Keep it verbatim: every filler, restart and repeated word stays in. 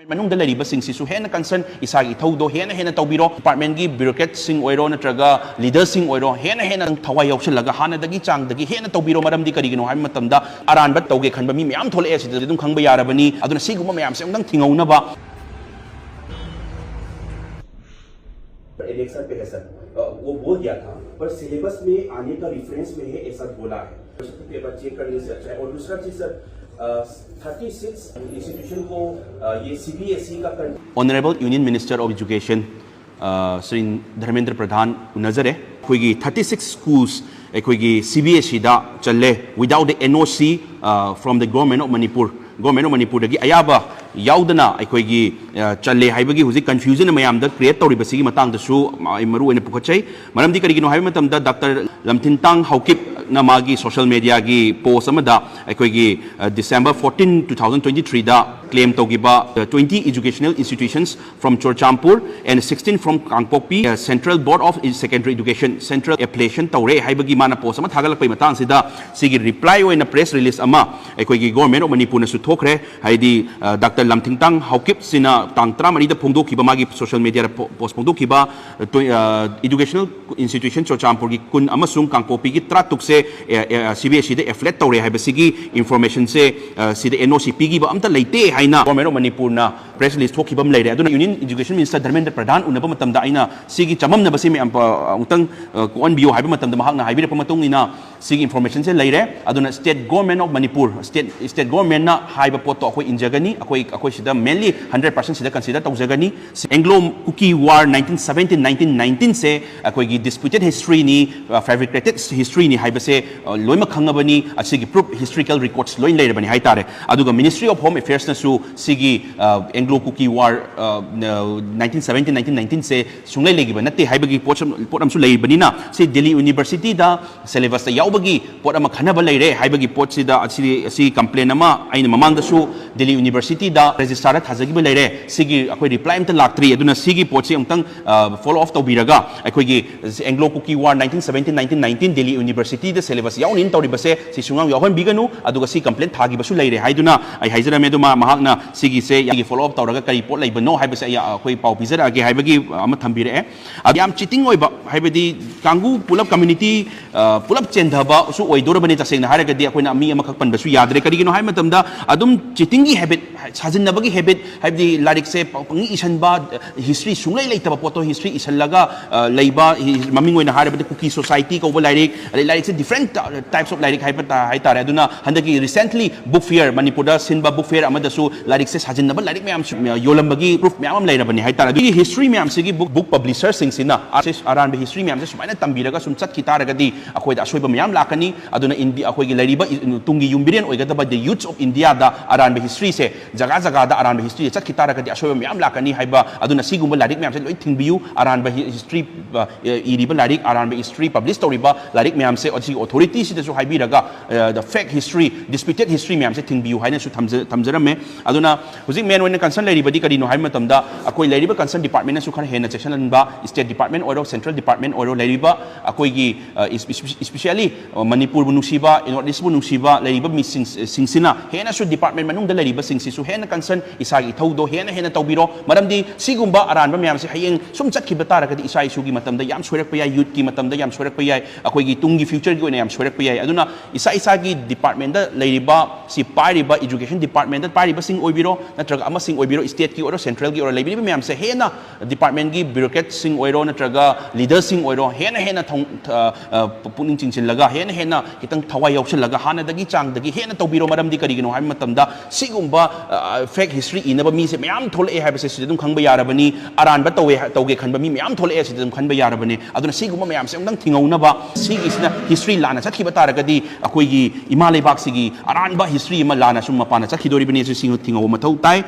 ꯃꯅꯨꯡꯗ ꯂꯩꯔꯤꯕꯁꯤꯡꯁꯤꯁꯨ ꯍꯦꯟꯅ ꯀꯟꯁꯔꯟ, ꯏꯁꯥꯒꯤ ꯏꯊꯧꯗꯣ ꯍꯦꯟꯅ ꯍꯦꯟꯅ ꯇꯧꯕꯤꯔꯣ꯫ ꯗꯤꯄꯥꯔꯠꯃꯦꯟꯒꯤ ꯕ꯭ꯌꯨꯔꯣꯀ꯭ꯔꯦꯠꯁꯤꯡ ꯑꯣꯏꯔꯣ ꯅꯠꯇ꯭ꯔꯒ ꯂꯤꯗꯔꯁꯤꯡ ꯑꯣꯏꯔꯣ, ꯍꯦꯟꯅ ꯍꯦꯟꯅ ꯊꯋꯥꯏ ꯌꯥꯎꯁꯜꯂꯒ ꯍꯥꯟꯅꯗꯒꯤ ꯆꯥꯡꯗꯒꯤ ꯍꯦꯟꯅ ꯇꯧꯕꯤꯔꯣ꯫ ꯃꯔꯝꯗꯤ ꯀꯔꯤꯒꯤꯅꯣ ꯍꯥꯏꯕ ꯃꯇꯝꯗ ꯑꯔꯥꯟꯕ ꯇꯧꯒꯦ ꯈꯟꯕ ꯃꯤ ꯃꯌꯥꯝ ꯊꯣꯛꯂꯛꯑꯦ, ꯁꯤꯗꯗꯤ ꯑꯗꯨꯝ ꯈꯪꯕ ꯌꯥꯔꯕꯅꯤ꯫ ꯑꯗꯨꯅ ꯁꯤꯒꯨꯝꯕ ꯃꯌꯥꯝꯁꯦ ꯑꯃꯨꯛꯇꯪ ꯊꯤꯡꯍꯧꯅꯕ꯫ इलेक्शन पे है सर, अ, वो बोल दिया था, पर सिलेबस में आने का रेफरेंस में है, ऐसा बोला है। पेपर चेक करने से अच्छा है। और दूसरा चीज सर, थर्टी सिक्स इंस्टीट्यूशन को, अ, ये सीबीएसई का कं- Honorable Union Minister of Education, ꯑ, ꯁ꯭ꯔꯤ ꯙꯔꯃꯦꯟꯗ꯭ꯔ ꯄ꯭ꯔꯙꯥꯟ ꯎꯅꯖꯔꯦ꯫ ꯑꯩꯈꯣꯏꯒꯤ ꯊꯥꯔꯇꯤ ꯁꯤꯛꯁ ꯁ꯭ꯀꯨꯜꯁ ꯑꯩꯈꯣꯏꯒꯤ ꯁꯤ ꯕꯤ ꯑꯦꯁ ꯏꯗ ꯆꯜꯂꯦ, without the N O C, ꯑ, from the Government of Manipur, Government of ꯃꯅꯤꯄꯨꯔꯗꯒꯤ ꯑꯌꯥꯕ ꯌꯥꯎꯗꯅ ꯑꯩꯈꯣꯏꯒꯤ, ꯑ, ꯆꯜꯂꯦ ꯍꯥꯏꯕꯒꯤ ꯍꯧꯖꯤꯛ ꯀꯟꯐ꯭ꯌꯨꯖꯟ ꯃꯌꯥꯝꯗ ꯀ꯭ꯔꯤꯌꯦꯠ ꯇꯧꯔꯤꯕꯁꯤꯒꯤ ꯃꯇꯥꯡꯗꯁꯨ ꯑꯩ ꯃꯔꯨ ꯑꯣꯏꯅ ꯄꯨꯈꯠꯆꯩ꯫ ꯃꯔꯝꯗꯤ ꯀꯔꯤꯒꯤꯅꯣ ꯍꯥꯏꯕ ꯃꯇꯝꯗ ꯗꯥꯛꯇꯔ ꯂꯝꯊꯤꯟꯇꯥꯡ ꯍꯥꯎꯀꯤꯞꯅ ꯃꯥꯒꯤ ꯁꯣꯁꯤꯌꯦꯜ ꯃꯦꯗꯤꯌꯥꯒꯤ ꯄꯣꯁ ꯑꯃꯗ ꯑꯩꯈꯣꯏꯒꯤ, uh, December fourteen, two thousand twenty ꯊ꯭ꯔꯤꯗ ꯀ꯭ꯂꯦꯝ ꯇꯧꯈꯤꯕ, uh, twenty educational institutions from Churachandpur and sixteen from Kangpokpi, uh, Central Board of Secondary Education, Central affiliation ꯇꯧꯔꯦ ꯍꯥꯏꯕꯒꯤ ꯃꯥꯅ ꯄꯣꯁ ꯑꯃ ꯊꯥꯒꯠꯂꯛꯄꯒꯤ ꯃꯇꯥꯡꯁꯤꯗ ꯁꯤꯒꯤ ꯔꯤꯄ꯭ꯂꯥꯏ ꯑꯣꯏꯅ ꯄ꯭ꯔꯦꯁ ꯔꯤꯂꯤꯁ ꯑꯃ ꯑꯩꯈꯣꯏꯒꯤ ꯒꯣꯔꯃꯦꯟ ꯑꯣꯐ ꯃꯅꯤꯄꯨꯔꯅꯁꯨ ꯊꯣꯛꯈ꯭ꯔꯦ꯫ ꯍꯥꯏꯗꯤ, ꯑ, ꯗꯥꯛꯇꯔ ꯂꯝꯊꯤꯡꯇꯥꯡ ꯍꯥꯎꯀꯤꯞꯁꯤꯅ ꯇꯥꯡ ꯇꯔꯥꯃꯔꯤꯗ ꯐꯣꯡꯗꯣꯛꯈꯤꯕ, ꯃꯥꯒꯤ ꯁꯣꯁꯤꯌꯦꯜ ꯃꯦꯗꯤꯌꯥꯗ ꯄꯣ-, ꯄꯣꯁ ꯐꯣꯡꯗꯣꯛꯈꯤꯕ, ꯑ, ꯇꯣꯏ-, ꯑ, ꯏꯗꯨꯀꯦꯁꯅꯦꯜ ꯏꯟꯁꯇꯤꯇ꯭ꯌꯨꯁꯟ ꯆꯨꯔꯆꯥꯟꯄꯨꯔꯒꯤ ꯀꯨꯟ ꯑꯃꯁꯨꯡ ꯀꯥꯡꯄꯣꯛꯄꯤꯒꯤ ꯇꯔꯥꯇꯔꯨꯛꯁꯦ, ꯑ, ꯑ, ꯁꯤ ꯕꯤ ꯑꯦꯁ ꯏꯗ ꯑꯦꯐꯤꯂꯦꯠ ꯇꯧꯔꯦ ꯍꯥꯏꯕꯁꯤꯒꯤ ꯏꯟꯐꯣꯔꯃꯦꯁꯟꯁꯦ, ꯑ, ꯁꯤꯗ ꯑꯦꯟ ꯑꯣ ꯁꯤ ꯄꯤꯈꯤꯕ ꯑꯝꯇ ꯂꯩꯇꯦ ꯍꯥꯏꯅ ꯒꯣꯔꯃꯦꯟ ꯑꯣꯐ ꯃꯅꯤꯄꯨꯔꯅ ꯄ꯭ꯔꯦꯁ ꯔꯤꯂꯤꯁ ꯊꯣꯛꯈꯤꯕ ꯑꯃ ꯂꯩꯔꯦ꯫ ꯑꯗꯨꯅ ꯌꯨꯅꯤꯌꯟ ꯏꯗꯨꯀꯦꯁꯟ ꯃꯤꯅꯤꯁꯇꯔ ꯙꯔꯃꯦꯟꯗ꯭ꯔ ꯄ꯭ꯔꯙꯥꯟ ꯎꯅꯕ ꯃꯇꯝꯗ ꯑꯩꯅ ꯁꯤꯒꯤ ꯆꯃꯝꯅꯕꯁꯤ ꯃꯌꯥꯝ, ꯑ, ꯑꯃꯨꯛꯇꯪ, ꯑ, ꯀꯣꯛꯍꯟꯕꯤꯌꯨ ꯍꯥꯏꯕ ꯃꯇꯝꯗ ꯃꯍꯥꯛꯅ ꯍꯥꯏꯕꯤꯔꯛꯄ ꯃꯇꯨꯡ ꯏꯟꯅ ꯁꯤꯒꯤ ꯏꯟꯐꯣꯔꯃꯦꯁꯟꯁꯦ ꯂꯩꯔꯦ꯫ ꯑꯗꯨꯅ state government of Manipur, state, state governmentꯅ ꯍꯥꯏꯕ ꯄꯣꯠꯇꯣ ꯑꯩꯈꯣꯏ ꯏꯟꯖꯒꯅꯤ꯫ ꯑꯩꯈꯣꯏ, ꯑꯩꯈꯣꯏ ꯁꯤꯗ mainly hundred percent ꯁꯤꯗ consider ꯇꯧꯖꯒꯅꯤ꯫ Anglo Kuki War nineteen seventeen, nineteen nineteen ꯁꯦ ꯑꯩꯈꯣꯏꯒꯤ disputed historyꯅꯤ, ꯑ, fabricated historyꯅꯤ ꯍꯥꯏꯕꯁꯦ, ꯑ, ꯂꯣꯏꯅꯃꯛ ꯈꯪꯉꯕꯅꯤ꯫ ꯑꯁꯤꯒꯤ proof, historical records ꯂꯣꯏꯅ ꯂꯩꯔꯕꯅꯤ ꯍꯥꯏꯇꯥꯔꯦ꯫ ꯑꯗꯨꯒ Ministry of Home Affairsꯅꯁꯨ ꯁꯤꯒꯤ, ꯑ, Anglo Kuki War, ꯑ, nineteen seventeen, nineteen nineteen ꯁꯦ ꯁꯨꯡꯂꯩ ꯂꯩꯈꯤꯕ ꯅꯠꯇꯦ ꯍꯥꯏꯕꯒꯤ ꯄꯣꯠꯁꯨ, ꯄꯣꯠ ꯑꯃꯁꯨ ꯂꯩꯕꯅꯤꯅ, ꯁꯤ ꯗꯤꯜꯂꯤ ꯌꯨꯅꯤꯚꯔꯁꯤꯇꯤꯗ syllabusꯇ ꯌꯥꯎꯕꯒꯤ ꯄꯣꯠ ꯑꯃ ꯈꯟꯅꯕ ꯂꯩꯔꯦ ꯍꯥꯏꯕꯒꯤ ꯄꯣꯠꯁꯤꯗ, ꯑꯁꯤ, ꯑꯁꯤ complain ꯑꯃ ꯑꯩꯅ ꯃꯃꯥꯡꯗꯁꯨ ꯗꯤꯜꯂꯤ ꯌꯨꯅꯤꯚꯔꯁꯤꯇꯤꯗ registrarꯗ ꯊꯥꯖꯈꯤꯕ ꯂꯩꯔꯦ꯫ ꯁꯤꯒꯤ ꯑꯩꯈꯣꯏ reply ꯑꯝꯇ ꯂꯥꯛꯇ꯭ꯔꯤ꯫ ꯑꯗꯨꯅ ꯁꯤꯒꯤ ꯄꯣꯠꯁꯤ ꯑꯃꯨꯛꯇꯪ, ꯑ, follow up ꯇꯧꯕꯤꯔꯒ ꯑꯩꯈꯣꯏꯒꯤ Anglo Kuki War nineteen seventeen, nineteen nineteen Delhi ꯌꯨꯅꯤꯚꯔꯁꯤꯇꯤꯗ syllabus ꯌꯥꯎꯅꯤꯅ ꯇꯧꯔꯤꯕꯁꯦ ꯁꯤ ꯁꯨꯡꯌꯥꯎ ꯌꯥꯎꯍꯟꯕꯤꯒꯅꯨ꯫ ꯑꯗꯨꯒ ꯁꯤ complain ꯊꯥꯈꯤꯕꯁꯨ ꯂꯩꯔꯦ ꯍꯥꯏꯗꯨꯅ ꯑꯩ ꯍꯥꯏꯖꯔꯝꯃꯦ꯫ ꯑꯗꯨ ꯃꯥ, ꯃꯍꯥꯛꯅ ꯁꯤꯒꯤꯁꯦ ꯌꯥꯒꯤ follow up ꯇꯧꯔꯒ ꯀꯔꯤ ꯄꯣꯠ ꯂꯩꯕꯅꯣ ꯍꯥꯏꯕꯁꯦ ꯑꯩ, ꯑꯩꯈꯣꯏ ꯄꯥꯎ ꯄꯤꯖꯔꯛꯑꯒꯦ ꯍꯥꯏꯕꯒꯤ ꯑꯃ ꯊꯝꯕꯤꯔꯛꯑꯦ꯫ ꯑꯗꯨ ꯌꯥꯝ ꯆꯤꯇꯤꯡ ꯑꯣꯏꯕ, ꯍꯥꯏꯕꯗꯤ ꯀꯥꯡꯕꯨ ꯄꯨꯂꯞ, ꯀꯝꯃ꯭ꯌꯨꯅꯤꯇꯤ, ꯑ, ꯄꯨꯂꯞ ꯆꯦꯟꯊꯕꯁꯨ ꯑꯣꯏꯗꯣꯔꯕꯅꯤ꯫ ꯇꯁꯦꯡꯅ ꯍꯥꯏꯔꯒꯗꯤ ꯑꯩꯈꯣꯏꯅ ꯃꯤ ꯑꯃꯈꯛ ꯄꯟꯕꯁꯨ ꯌꯥꯗ꯭ꯔꯦ꯫ ꯀꯔꯤꯒꯤꯅꯣ ꯍꯥꯏꯕ ꯃꯇꯝꯗ ꯑꯗꯨꯝ ꯆꯤꯇꯤꯡꯒꯤ ꯍꯦꯕꯤꯠ, ꯁꯥꯖꯤꯟꯅꯕꯒꯤ ꯍꯦꯕꯤꯠ, ꯍꯥꯏꯕꯗꯤ ꯂꯥꯏꯔꯤꯛꯁꯦ ꯄ-, ꯄꯪꯏ ꯏꯁꯟꯕ, ꯍꯤꯁꯇ꯭ꯔꯤ ꯁꯨꯡꯂꯩ ꯂꯩꯇꯕ ꯄꯣꯠꯇꯣ ꯍꯤꯁꯇ꯭ꯔꯤ ꯏꯁꯜꯂꯒ, ꯑ, ꯂꯩꯕ, ꯍꯤ-, ꯃꯃꯤꯡ ꯑꯣꯏꯅ ꯍꯥꯏꯔꯕꯗ ꯀꯨꯀꯤ ꯁꯣꯁꯥꯏꯇꯤ ꯀꯧꯕ ꯂꯥꯏꯔꯤꯛ, ꯑꯗꯩ ꯂꯥꯏꯔꯤꯛꯁꯦ different types of ꯂꯥꯏꯔꯤꯛ ꯍꯥꯏꯕ ꯇꯥ-, ꯍꯥꯏꯇꯥꯔꯦ꯫ ꯑꯗꯨꯅ ꯍꯟꯗꯛꯀꯤ recently book fair, ꯃꯅꯤꯄꯨꯔꯗ ꯁꯤꯟꯕ book fair ꯑꯃꯗꯁꯨ ꯂꯥꯏꯔꯤꯛꯁꯦ ꯁꯥꯖꯤꯟꯅꯕ ꯂꯥꯏꯔꯤꯛ ꯃꯌꯥꯝ ꯁꯨ-, ꯌꯣꯜꯂꯝꯕꯒꯤ proof ꯃꯌꯥꯝ ꯑꯃ ꯂꯩꯔꯕꯅꯤ ꯍꯥꯏꯇꯥꯔꯦ꯫ ꯑꯗꯨꯒꯤ ꯍꯤꯁꯇ꯭ꯔꯤ ꯃꯌꯥꯝꯁꯤꯒꯤ book, book publisherꯁꯤꯡꯁꯤꯅ ꯑꯁꯤ ꯑꯔꯥꯟꯕ ꯍꯤꯁꯇ꯭ꯔꯤ ꯃꯌꯥꯝꯁꯦ ꯁꯨꯃꯥꯏꯅ ꯇꯝꯕꯤꯔꯒ ꯁꯨꯝ ꯆꯠꯈꯤ ꯇꯥꯔꯒꯗꯤ ꯑꯩꯈꯣꯏꯗ ꯑꯁꯣꯏꯕ ꯃꯌꯥꯝ ꯂꯥꯛꯀꯅꯤ꯫ ꯑꯗꯨꯅ ꯏꯟꯗꯤ-, ꯑꯩꯈꯣꯏꯒꯤ ꯂꯩꯔꯤꯕ ꯏ-, ꯇꯨꯡꯒꯤ ꯌꯨꯝꯕꯤꯔꯦꯟ ꯑꯣꯏꯒꯗꯕ the youths of Indiaꯗ ꯑꯔꯥꯟꯕ ꯍꯤꯁꯇ꯭ꯔꯤꯁꯦ, ꯖꯒꯥ ꯖꯒꯥꯗ ꯑꯔꯥꯟꯕ ꯍꯤꯁꯇ꯭ꯔꯤꯁꯦ ꯆꯠꯈꯤ ꯇꯥꯔꯒꯗꯤ ꯑꯁꯣꯏꯕ ꯃꯌꯥꯝ ꯂꯥꯛꯀꯅꯤ ꯍꯥꯏꯕ꯫ ꯑꯗꯨꯅ ꯁꯤꯒꯨꯝꯕ ꯂꯥꯏꯔꯤꯛ ꯃꯌꯥꯝꯁꯦ ꯂꯣꯏ ꯊꯤꯡꯕꯤꯌꯨ꯫ ꯑꯔꯥꯟꯕ ꯍꯤ-, ꯍꯤꯁꯇ꯭ꯔꯤ, ꯑ, ꯏꯔꯤꯕ ꯂꯥꯏꯔꯤꯛ, ꯑꯔꯥꯟꯕ ꯍꯤꯁꯇ꯭ꯔꯤ ꯄꯕ꯭ꯂꯤꯁ ꯇꯧꯔꯤꯕ ꯂꯥꯏꯔꯤꯛ ꯃꯌꯥꯝꯁꯦ ꯑꯁꯤꯒꯤ ꯑꯣꯊꯣꯔꯤꯇꯤꯁꯤꯗꯁꯨ ꯍꯥꯏꯕꯤꯔꯒ, ꯑ, the fake history, disputed history ꯃꯌꯥꯝꯁꯦ ꯊꯤꯡꯕꯤꯌꯨ ꯍꯥꯏꯅꯁꯨ ꯊꯝꯖ-, ꯊꯝꯖꯔꯝꯃꯦ꯫ ꯑꯗꯨꯅ ꯍꯧꯖꯤꯛ ꯃꯦꯟ ꯑꯣꯏꯅ ꯀꯟꯁꯔꯟ ꯂꯩꯔꯤꯕꯗꯤ ꯀꯔꯤꯅꯣ ꯍꯥꯏꯕ ꯃꯇꯝꯗ, ꯑꯩꯈꯣꯏ ꯂꯩꯔꯤꯕ ꯀꯟꯁꯔꯟ ꯗꯤꯄꯥꯔꯠꯃꯦꯟꯅꯁꯨ ꯈꯔ ꯍꯦꯟꯅ ꯆꯦꯛꯁꯤꯟꯍꯟꯕ, ꯁ꯭ꯇꯦꯠ ꯗꯤꯄꯥꯔꯠꯃꯦꯟ ꯑꯣꯏꯔꯣ, ꯁꯦꯟꯇ꯭ꯔꯦꯜ ꯗꯤꯄꯥꯔꯠꯃꯦꯟ ꯑꯣꯏꯔꯣ, ꯂꯩꯔꯤꯕ ꯑꯩꯈꯣꯏꯒꯤ, ꯑ, ꯏꯁ-, ꯏꯁ-, ꯏꯁꯄꯤꯁꯤꯌꯦꯜꯂꯤ, ꯑ, ꯃꯅꯤꯄꯨꯔꯕꯨ ꯅꯨꯡꯁꯤꯕ, ꯅꯣꯔꯠ ꯏꯁꯕꯨ ꯅꯨꯡꯁꯤꯕ ꯂꯩꯔꯤꯕ ꯃꯤꯁꯤꯡ-, ꯁꯤꯡꯁꯤꯅ ꯍꯦꯟꯅꯁꯨ ꯗꯤꯄꯥꯔꯠꯃꯦꯟ ꯃꯅꯨꯡꯗ ꯂꯩꯔꯤꯕꯁꯤꯡꯁꯤꯁꯨ ꯍꯦꯟꯅ ꯀꯟꯁꯔꯟ ꯏꯁꯥꯒꯤ ꯏꯊꯧꯗꯣ ꯍꯦꯟꯅ ꯍꯦꯟꯅ ꯇꯧꯕꯤꯔꯣ꯫ ꯃꯔꯝꯗꯤ ꯁꯤꯒꯨꯝꯕ ꯑꯔꯥꯟꯕ ꯃꯌꯥꯝꯁꯦ ꯍꯌꯦꯡ ꯁꯨꯝ ꯆꯠꯈꯤꯕ ꯇꯥꯔꯒꯗꯤ ꯏꯆꯥ ꯏꯁꯨꯒꯤ ꯃꯇꯝꯗ ꯌꯥꯝ ꯁꯣꯏꯔꯛꯄ ꯌꯥꯏ, ꯌꯨꯠꯀꯤ ꯃꯇꯝꯗ ꯌꯥꯝ ꯁꯣꯏꯔꯛꯄ ꯌꯥꯏ, ꯑꯩꯈꯣꯏꯒꯤ ꯇꯨꯡꯒꯤ ꯐ꯭ꯌꯨꯆꯔꯒꯤ ꯑꯣꯏꯅ ꯌꯥꯝ ꯁꯣꯏꯔꯛꯄ ꯌꯥꯏ꯫ ꯑꯗꯨꯅ ꯏꯁꯥ ꯏꯁꯥꯒꯤ ꯗꯤꯄꯥꯔꯠꯃꯦꯟꯗ ꯂꯩꯔꯤꯕ, ꯁꯤ ꯄꯥꯏꯔꯤꯕ, ꯏꯖꯨꯀꯦꯁꯟ ꯗꯤꯄꯥꯔꯠꯃꯦꯟꯗ ꯄꯥꯏꯔꯤꯕꯁꯤꯡ ꯑꯣꯏꯕꯤꯔꯣ, ꯅꯠꯇ꯭ꯔꯒ ꯑꯃꯁꯤꯡ ꯑꯣꯏꯕꯤꯔꯣ, ꯁ꯭ꯇꯦꯠꯀꯤ ꯑꯣꯏꯔꯣ, ꯁꯦꯟꯇ꯭ꯔꯦꯜꯒꯤ ꯑꯣꯏꯔꯣ, ꯂꯩꯕꯤꯔꯤꯕ ꯃꯌꯥꯝꯁꯦ ꯍꯦꯟꯅ ꯗꯤꯄꯥꯔꯠꯃꯦꯟꯒꯤ ꯕ꯭ꯌꯨꯔꯣꯀ꯭ꯔꯦꯠꯁꯤꯡ ꯑꯣꯏꯔꯣ, ꯅꯠꯇ꯭ꯔꯒ ꯂꯤꯗꯔꯁꯤꯡ ꯑꯣꯏꯔꯣ, ꯍꯦꯟꯅ ꯍꯦꯟꯅ ꯊꯧ-, ꯑ, ꯑ, ꯄꯨꯛꯅꯤꯡ ꯆꯤꯡꯁꯤꯜꯂꯒ, ꯍꯦꯟꯅ ꯍꯦꯟꯅ ꯈꯤꯇꯪ ꯊꯋꯥꯏ ꯌꯥꯎꯁꯤꯜꯂꯒ, ꯍꯥꯟꯅꯗꯒꯤ ꯆꯥꯡꯗꯒꯤ ꯍꯦꯟꯅ ꯇꯧꯕꯤꯔꯣ꯫ ꯃꯔꯝꯗꯤ ꯀꯔꯤꯒꯤꯅꯣ ꯍꯥꯏꯕ ꯃꯇꯝꯗ, ꯁꯤꯒꯨꯝꯕ, ꯑ, ꯐꯦꯛ ꯍꯤꯁꯇ꯭ꯔꯤ ꯏꯅꯕ ꯃꯤꯁꯦ ꯃꯌꯥꯝ ꯊꯣꯛꯂꯛꯑꯦ ꯍꯥꯏꯕꯁꯦ ꯁꯤꯗ ꯑꯗꯨꯝ ꯈꯪꯕ ꯌꯥꯔꯕꯅꯤ꯫ ꯑꯔꯥꯟꯕ ꯇꯧꯋꯦ ꯍꯥ-, ꯇꯧꯒꯦ ꯈꯟꯕ ꯃꯤ ꯃꯌꯥꯝ ꯊꯣꯛꯂꯛꯑꯦ ꯁꯤꯗ ꯑꯗꯨꯝ ꯈꯟꯕ ꯌꯥꯔꯕꯅꯤ꯫ ꯑꯗꯨꯅ ꯁꯤꯒꯨꯝꯕ ꯃꯌꯥꯝꯁꯦ ꯑꯃꯨꯛꯇꯪ ꯊꯤꯡꯍꯧꯅꯕ, ꯁꯤꯒꯤꯁꯤꯅ ꯍꯤꯁꯇ꯭ꯔꯤ ꯂꯥꯟꯅ ꯆꯠꯈꯤꯕ ꯇꯥꯔꯒꯗꯤ, ꯑꯩꯈꯣꯏꯒꯤ ꯏꯃꯥ ꯂꯩꯕꯥꯛꯁꯤꯒꯤ ꯑꯔꯥꯟꯕ ꯍꯤꯁꯇ꯭ꯔꯤ ꯑꯃ ꯂꯥꯟꯅ ꯁꯨꯝ ꯃꯄꯥꯟꯗ ꯆꯠꯈꯤꯗꯣꯔꯤꯕꯅꯤ꯫ ꯑꯁꯤ ꯁꯤ ꯊꯤꯡꯍꯧꯕ ꯃꯊꯧ ꯇꯥꯏ꯫